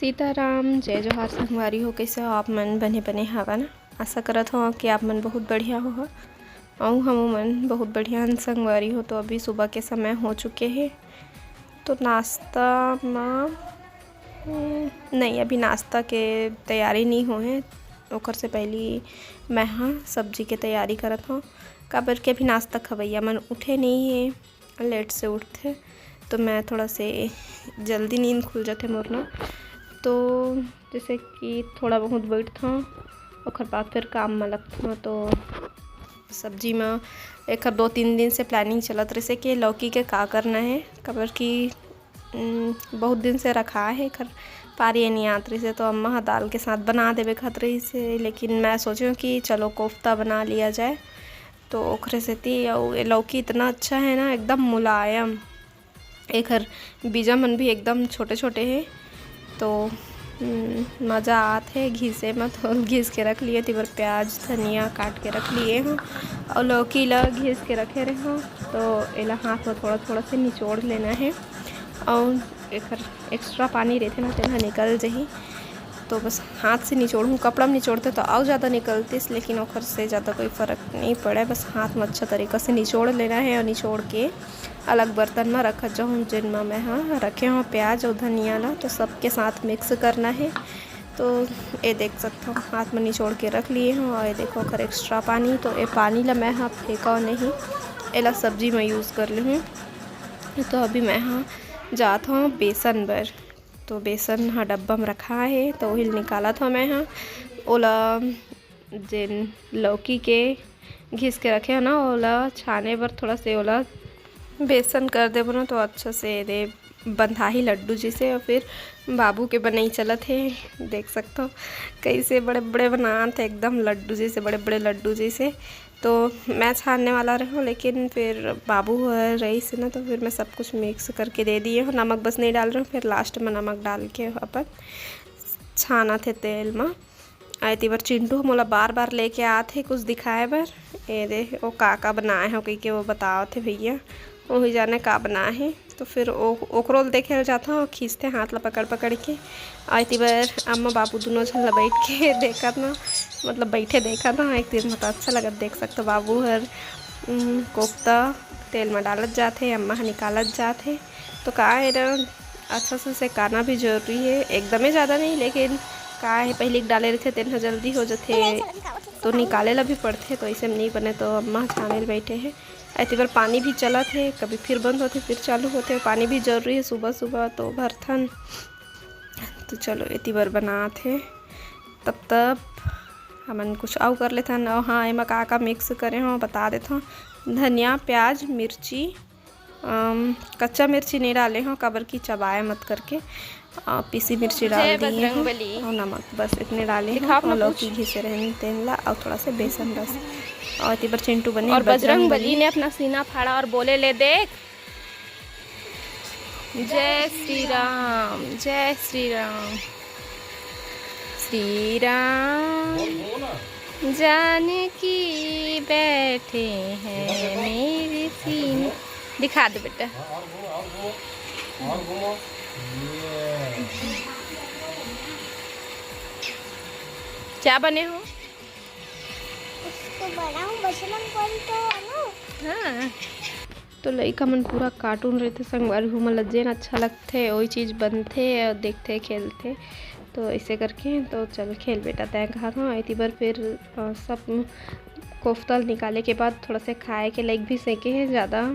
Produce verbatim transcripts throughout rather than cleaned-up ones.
सीताराम, जय जोहार संगवारी हो। कैसे हो आप मन? बने बने हवा ना? आशा करत हो कि आप मन बहुत बढ़िया हो। अउ हमू मन बहुत बढ़िया हन संगवारी हो। तो अभी सुबह के समय हो चुके हे, तो नाश्ता म, हम्म, नहीं, अभी नाश्ता के तैयारी नहीं हो हे। ओकर से पहली मैं हा सब्जी के तैयारी करत हूँ, काबर के अभी नाश्ता खवैया मन उठे नहीं हे। लेट से उठथे, तो मैं थोड़ा से जल्दी नींद खुल जाथे मोर ना। तो जैसे कि थोड़ा बहुत बैठथों, ओकर बाद फिर काम में लगथों। तो सब्जी में एकर दो तीन दिन से प्लानिंग चलत रहिसे कि लौकी के का करना है, काबर कि उम, बहुत दिन से रखा है, एकर पारी नहीं आत रहिसे, तो अम्मा ह दाल के साथ बना देवे कहत रहिसे, लेकिन मैं सोचें कि चलो कोफ्ता बना लिया जाए। तो ओकरे सेती, अउ ए लौकी इतना अच्छा है ना, एकदम मुलायम। एकर बीजा मन भी एकदम छोटे-छोटे हे, तो, हम्म, मज़ा आत हे घिसे म। तो घिस के रख लिए, तेबर प्याज, धनिया काट के रख लिए हूँ, अउ लौकी ला घिस के रखे रहे हूँ। तो एला हाथ में थोड़ा-थोड़ा से निचोड़ लेना है, अउ एकर एक्स्ट्रा पानी रहथे ना, तेन ह निकल जही। तो बस हाथ से निचोड़हूँ, कपड़ा में निचोड़ते तो अउ ज़्यादा निकलतिस, लेकिन ओकर से ज़्यादा कोई फ़र्क नहीं पड़े। बस हाथ में अच्छा तरीका से निचोड़ लेना है और निचोड़ के अलग बर्तन में रखत जाहूँ, जिन में मैं ह रखे हूँ प्याज और धनिया ला। तो सबके साथ मिक्स करना है। तो ये देख सकते हो, हाथ में निचोड़ के रख लिए हूँ। और ये देखो, ओकर एक्स्ट्रा पानी, तो ये पानी ला मैं ह फेंका नहीं, एला सब्जी में यूज़ कर लेहूँ। तो अभी मैं ह जात हूँ बेसन बर। तो बेसन ह डब्बा में रखा है, तो ओही ल निकालत हूँ मैं ह। ओला, जेन लौकी के घिस के रखे हो ना, ओला छाने बर थोड़ा से ओला बेसन कर देबो ना, तो अच्छा से दे बंधाही लड्डू जैसे। और फिर बाबू के बनई चलत हे, देख सकथो कैसे बड़े बड़े बनात हे, एकदम लड्डू जैसे, बड़े बड़े लड्डू जैसे। तो मैं छानने वाला रहूँ, लेकिन फिर बाबू ह रहीस ना, तो फिर मैं सब कुछ मिक्स करके दे दिए हूँ। नमक बस नहीं डाल रही हूँ, फिर लास्ट में नमक डाल के अपन छानत हे तेल में। आ एती बर चिंटू ह मोला बार बार लेके आत हे कुछ दिखाए बर। ए दे, ओ का का बनाए हो कहिके वो बतावत हे भैया, ओही जाने का बनाए हे। तो फिर ओ-, ओकरो ल देखे ल जाथों, खींचथे हाथ ला पकड़ पकड़ के। आ एती बर अम्मा बाबू दुनों झन ला बैठ के देखत ना, मतलब बैठे देखत ना, एक दिन बहुत अच्छा लगत। देख सकथो बाबू हर, उम, कोफ्ता तेल में डालत जात हे, अम्मा ह निकालत जात हे। तो का हे ना, अच्छा से सेकाना भी जरूरी हे, एकदमे ज़्यादा नहीं, लेकिन का हे, पहिली के डाले रहिथे, तेन ह जल्दी हो जथे, तो निकाले ला भी पड़थे, तो ऐसे में नहीं बने। तो अम्मा छाने ल बैठे हे। एती बर पानी भी चलत हे, कभी फिर बंद होथे, फिर चालू होथे। पानी भी जरूरी हे सुबह सुबह, तो भरथन। तो चलो, एती बर बनात हे, तब तब हमन कुछ अउ कर लेथन। अउ हाँ, एमा का का मिक्स करे हों, बता देथों। धनिया, प्याज, मिर्ची, अम, कच्चा मिर्ची नहीं डाले हों, काबर कि चबाए मत करके, अ, पीसी मिर्ची डाल दिए हों। और नमक, बस इतने डाले हों। और लौकी घिसे रहन तेन ला, और थोड़ा से बेसन बस। और एती बर चिंटू बने और बजरंग बली ने अपना सीना फाड़ा और बोले, "ले देख।" जय श्री राम, जय श्री राम। श्री राम जानकी बैठे हैं मेरे सीने। दिखा दो बेटा। क्या बने हो? तो बड़ा हूँ, बजरंग बली तो है ना? हाँ। तो लइका मन पूरा कार्टून रहिथे संगवारी हो, ओमन ल जेन अच्छा लगथे ओही चीज बनथे अउ देखथे खेलथे। तो ऐसे करके तो चल खेल बेटा, तैं कहा था। एती बर फिर, अ, सब कोफ्ता ल निकाले के बाद थोड़ा से खाए के लाइक भी सेके हे ज़्यादा,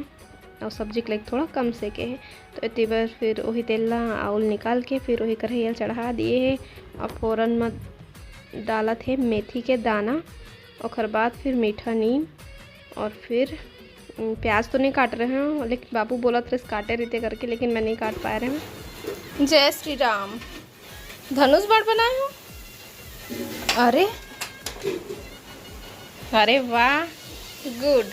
अउ सब्जी के लाइक थोड़ा कम सेके हे। तो एती बर फिर वही तेल ला आउल निकाल के फिर वही कढ़ाई ल चढ़ा दिए हे। अब फोरन म डालत हे मेथी के दाना, ओकर बाद फिर मीठा नीम और फिर, उम, प्याज तो नहीं काट रहे हैं, लेकिन बाबू बोलत रहे काटे रहते करके, लेकिन मैं नहीं काट पाए रहे हूँ। जय श्री राम। धनुष बाण बनाए हो? अरे, अरे वाह, गुड।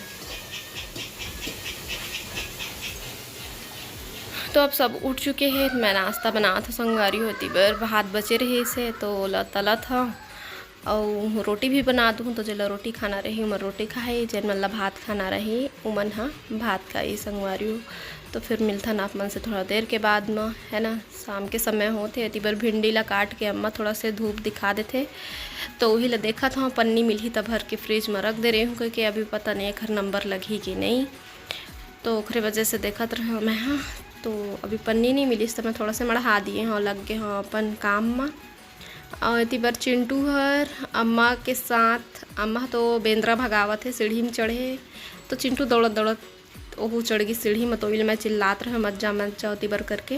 तो अब सब उठ चुके हैं, मैं नाश्ता बनात हूँ संगवारी हो, एती बर भात बचे रहिसे, तो ओला तलत हूँ। अउ रोटी भी बना दूँ, तो जेला रोटी खाना रही, ओमन रोटी खाही, जेन मन ला भात खाना रही, ओमन ह भात खाही संगवारी हो। तो फिर मिलथन आप मन से थोड़ा देर के बाद म, है ना, शाम के समय होत हे। एती बर भिंडी ला काट के अम्मा थोड़ा से धूप दिखा देथे, तो उही ला देखत हव, पन्नी मिलही त भर के फ्रिज म रख दे रही हूँ, क्योंकि अभी पता नहीं एखर नंबर लगही कि नहीं, तो ओखरे वजह से देखत रहे मैं ह। तो अभी पन्नी नहीं मिलिस, तो मैं थोड़ा से मड़हा दिए हव, लग गे हव अपन काम म। अउ एती बर चिंटू हर अम्मा के साथ, अम्मा तो बेंदरा भगावत हे, सीढ़ी म चढ़े, तो चिंटू दौड़त दौड़त ओहू चढ़ गी सीढ़ी म, तो ओइल मैं चिल्लात रहे, "मत जा, मत जा," ओती बर करके।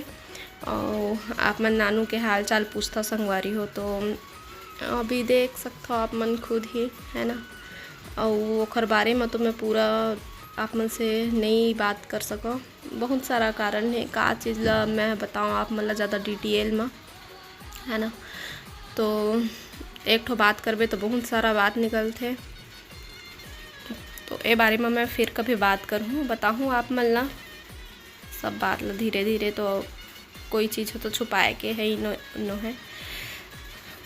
अउ आप मन नानू के हाल चाल पूछथव संगवारी हो, तो अभी देख सकथव आप मन खुद ही, है ना। अउ ओखर बारे म तो मैं पूरा आप मन से नई बात कर सकव, बहुत सारा कारण हे, का चीज़ ला मैं बताऊँ आप मन ला ज़्यादा डिटेल म, है ना। तो एक ठो बात करबे तो बहुत सारा बात निकलथे, तो ए बारे म मैं फिर कभी बात करहूँ, बताहूँ आप मन ला सब बात ला धीरे धीरे। तो कोई चीज़ हो तो छुपाए के है ही नो, नो है,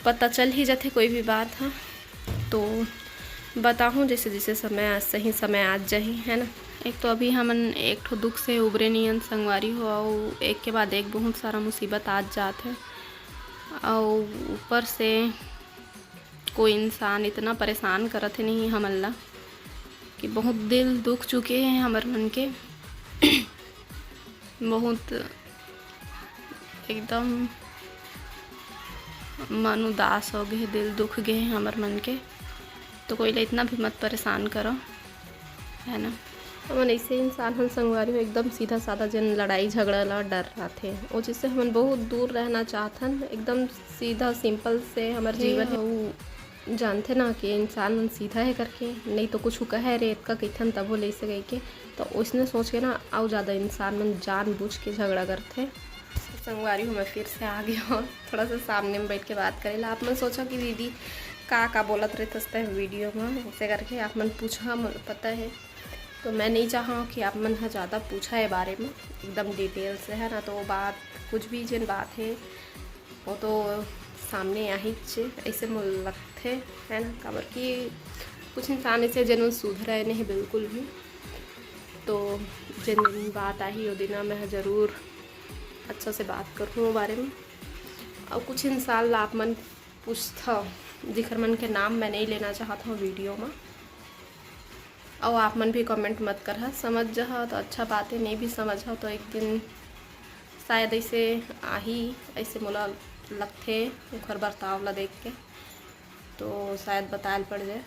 पता चल ही जाथे कोई भी बात ह। तो बताहूँ जैसे जैसे समय आ, सही समय आ जाही, है ना। एक तो अभी हमन एक ठो दुख से उबरे नियन संगवारी हो, अउ एक के बाद एक बहुत सारा मुसीबत आ जात है, अउ ऊपर से कोई इंसान इतना परेशान करत है नहीं हमन ला कि बहुत दिल दुख चुके हैं हमर मन के। बहुत एकदम मन उदास हो गए, दिल दुख गए हमर मन के। तो कोई ला इतना भी मत परेशान करो, है ना। हमन ऐसे इंसान हन संगवारी हो, एकदम सीधा साधा, जन लड़ाई झगड़ा ला डर रथे, वो चीज़ से हमन बहुत दूर रहना चाहथन। एकदम सीधा सिंपल से हमर जीवन है, वो जानथे ना कि इंसान मन सीधा है करके, नहीं तो कुछ कहे रे, इतका कहिथन तभो ले से कहिके, तो उसने सोच के ना, अउ ज़्यादा इंसान मन जानबूझ के झगड़ा करथे। संगवारी हो, मैं फिर से आ गया हूँ थोड़ा सा सामने में बैठ के बात करे ला। आप मन सोचा कि दीदी का का बोलत रहतस तय वीडियो में, ऐसे करके आप मन पूछा, मोला पता है। तो मैं नहीं चाहूँ कि आप मन ह ज़्यादा पूछा ए बारे में एकदम डिटेल से, है ना। तो वो बात, कुछ भी जेन बात है, वो तो सामने आही चे, ऐसे मोला लगथे, है ना। काबर कि कुछ इंसान ऐसे जेन सुधरे नहीं बिल्कुल भी, तो जेन दिन बात आही, वो दिन मैं ज़रूर अच्छा से बात करूँ वो बारे में। और कुछ इंसान ला आप मन पूछथव, जिखर मन के नाम मैं नहीं लेना चाहत हूँ वीडियो में, और आप मन भी कमेंट मत करहा, समझ जहा तो अच्छा बात है, नहीं भी समझ हा तो एक दिन शायद ऐसे आही, ऐसे मोला लगथे ओखर बर्ताव ला देख के, तो शायद बतायल पड़ जाए।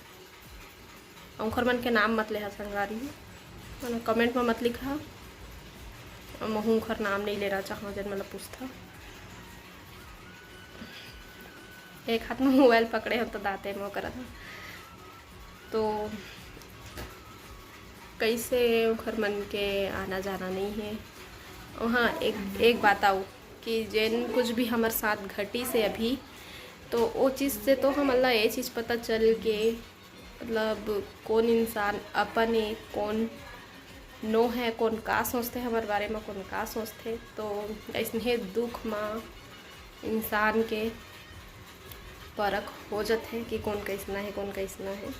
ओखर मन के नाम मत लेहा संगवारी हो, कमेंट में मत लिखा, महू ओखर नाम नहीं लेना चाहूँ जन मतलब पूछता। एक हाथ में मोबाइल पकड़े हो तो दाते में करत हो। तो कैसे ओखर मन के आना जाना नहीं है। हाँ, एक एक बात आऊ कि जेन कुछ भी हमर साथ घटी से अभी, तो वो चीज़ से तो हमन ला ये चीज़ पता चल के, मतलब कौन इंसान अपन है, कौन नो है, कौन का सोचते हमर बारे में, कौन का सोचते। तो ऐसने दुख में इंसान के परख हो जाथे कि कौन कैसना है, कौन कैसना है,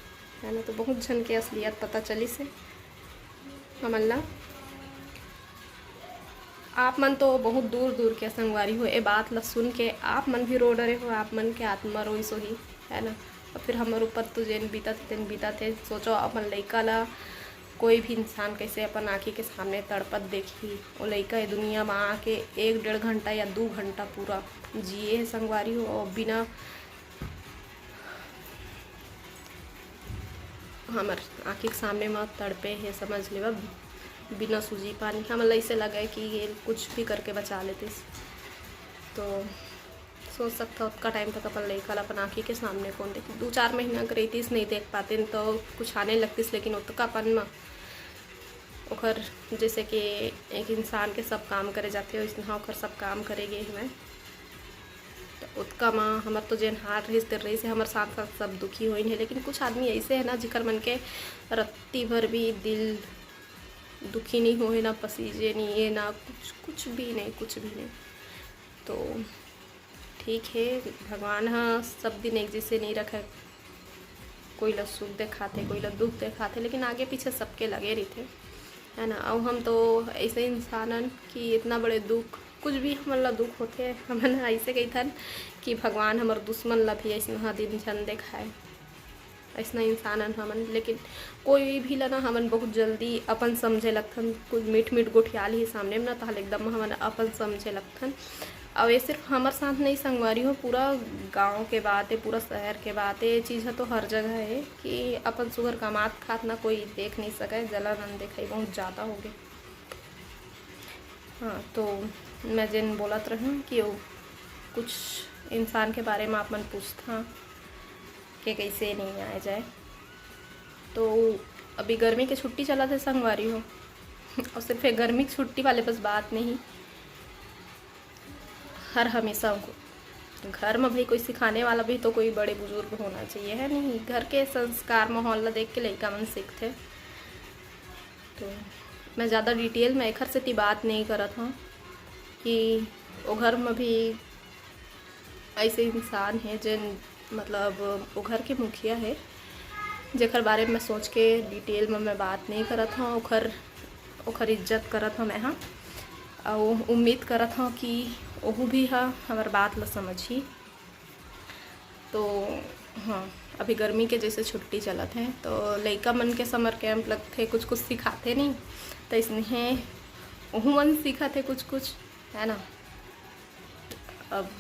है ना। तो बहुत झन के असलियत पता चलिस हे हमन ला। आप मन तो बहुत दूर दूर के संगवारी हो, ए बात ला सुन के आप मन भी रो डरे हो, आप मन के आत्मा रोइस होही, है ना। और फिर हमर ऊपर तो जेन बीतत हे, तेन बीतत हे। सोचो, अपन लइका ला कोई भी इंसान कैसे अपन आँखी के सामने तड़पत देखही। वो लइका ये दुनिया में आके एक डेढ़ घंटा या दो घंटा पूरा जिए है संगवारी हो, और बिना हमर आँखी के सामने में तड़पे है, समझ लेवा, बिना सूजी पानी। हमन ला ऐसे लगे कि ये कुछ भी करके बचा लेतिस। तो सोच सकता, उतका टाइम तक अपन लइका ला अपन आँखी के सामने कौन देखी। दो चार महीना के रहितिस, नहीं देख पाते तो कुछ आने लगतिस, लेकिन उतका पन में ओखर, जैसे कि एक इंसान के सब काम करे जाथे, वैसना ओखर सब काम करे गे हवय। तो उतका म हमर तो जेन हाल रहिस, तेन रहिस हे, हमर साथ साथ सब दुखी होइन हे। लेकिन कुछ आदमी ऐसे है ना, जिकर मन के रत्ती भर भी दिल दुखी नहीं होए, ना पसीजे नहीं है, ना कुछ, कुछ भी नहीं, कुछ भी नहीं। तो ठीक हे, भगवान ह सब दिन एक जैसे नहीं रखे, कोई ला सुख देखाथे, कोई ला दुख देखाथे, लेकिन आगे पीछे सबके लगे रहिथे, है ना। अउ हम तो ऐसे इंसान हन कि इतना बड़े दुख, कुछ भी हमन ला दुख होथे, हमन ऐसे कहिथन कि भगवान हमर दुश्मन ला भी ऐसना दिन झन देखाए। ऐसना इंसान हन हमन, लेकिन कोई भी ला ना हमन बहुत जल्दी अपन समझे लगथन। कुछ मीठ मीठ गोठियाल ही सामने में ना, तहले एकदम हमन अपन समझे लगथन। अउ ये सिर्फ हमर साथ नहीं संगवारी हो, पूरा गांव के बात है, पूरा शहर के बात है। ये चीज़ ह तो हर जगह है कि अपन सुघर कमात खात ना कोई देख नहीं सके, जला नन देखाई बहुत ज़्यादा हो गए। हाँ, तो मैं जेन बोलत रहूँ कि वो कुछ इंसान के बारे में आप मन पूछता के कैसे नहीं आए जाए, तो अभी गर्मी के छुट्टी चलत हे संगवारी हो। और सिर्फ ये गर्मी की छुट्टी वाले बस बात नहीं, हर हमेशा उनको घर में भाई कोई सिखाने वाला भी तो कोई बड़े बुजुर्ग होना चाहिए, है नहीं? घर के संस्कार माहौल ला देख के लइका मन सीखथे। तो मैं ज़्यादा डिटेल में एखर सेती बात नहीं करत हूँ कि ओ घर में भी ऐसे इंसान हे जेन, मतलब, ओ घर के मुखिया हे, जेकर बारे में सोच के डिटेल में मैं बात नहीं करत हूँ। ओखर ओखर इज्जत करत हूँ मैं, हाँ। अउ उम्मीद करत हूँ कि ओहू भी ह हमर बात ला समझही। तो हाँ, अभी गर्मी के जैसे छुट्टी चलत है, तो लइका मन के समर कैंप लगथे, कुछ कुछ सिखाथे नहीं, तो इसने ओहू मन सीखत हे कुछ कुछ, है ना। अब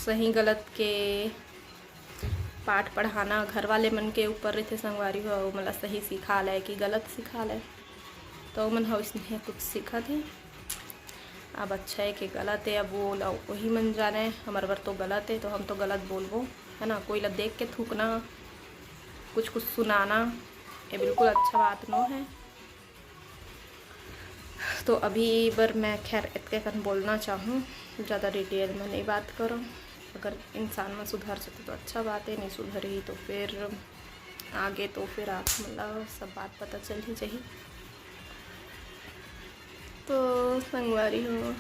सही गलत के पाठ पढ़ाना घर वाले मन के ऊपर रहिथे संगवारी हो, ओमन ला सही सिखा ले कि गलत सिखा ले, तो ओमन ह ओइसने कुछ सीखत हे। अब अच्छा है कि गलत है, अब वो ला वही मन जाने, हमर बर तो गलत है तो हम तो गलत बोलबो, है ना। कोई ला देख के थूकना, कुछ कुछ सुनाना, ये बिल्कुल अच्छा बात नो है। तो अभी बर मैं खैर इतके कन बोलना चाहूँ, ज़्यादा डिटेल में नहीं बात करूँ। अगर इंसान में सुधर सकते तो अच्छा बात है, नहीं सुधरी तो फिर आगे तो फिर आप मतलब सब बात पता चल ही जाही। तो संगवारी हो,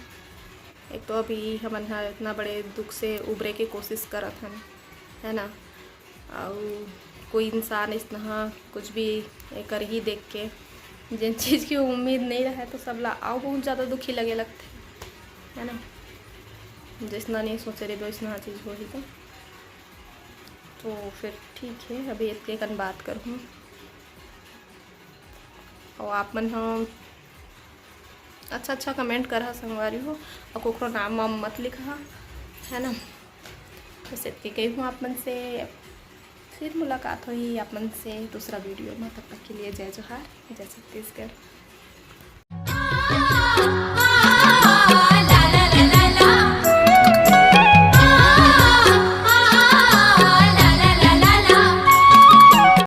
एक तो अभी हमन ह इतना बड़े दुख से उबरे के कोशिश करत हन, है ना। अउ कोई इंसान इसना कुछ भी कर ही देख के, जिन चीज़ की उम्मीद नहीं रहे, तो सबला अउ बहुत ज़्यादा दुखी लगे लगथे, है ना। जिसना नहीं सोचे रहे वैसना चीज़ होही तो, तो फिर ठीक है, अभी इतके कन बात करहूँ। और आप मन ह अच्छा अच्छा कमेंट करहा संगवारी हो, और कोकरो नाम वाम मत लिखहा, है ना। बस इतके कही हूँ आप मन से, फिर मुलाकात होही आप मन से दूसरा वीडियो में। तब तक के लिए जय जोहार, जय छत्तीसगढ़।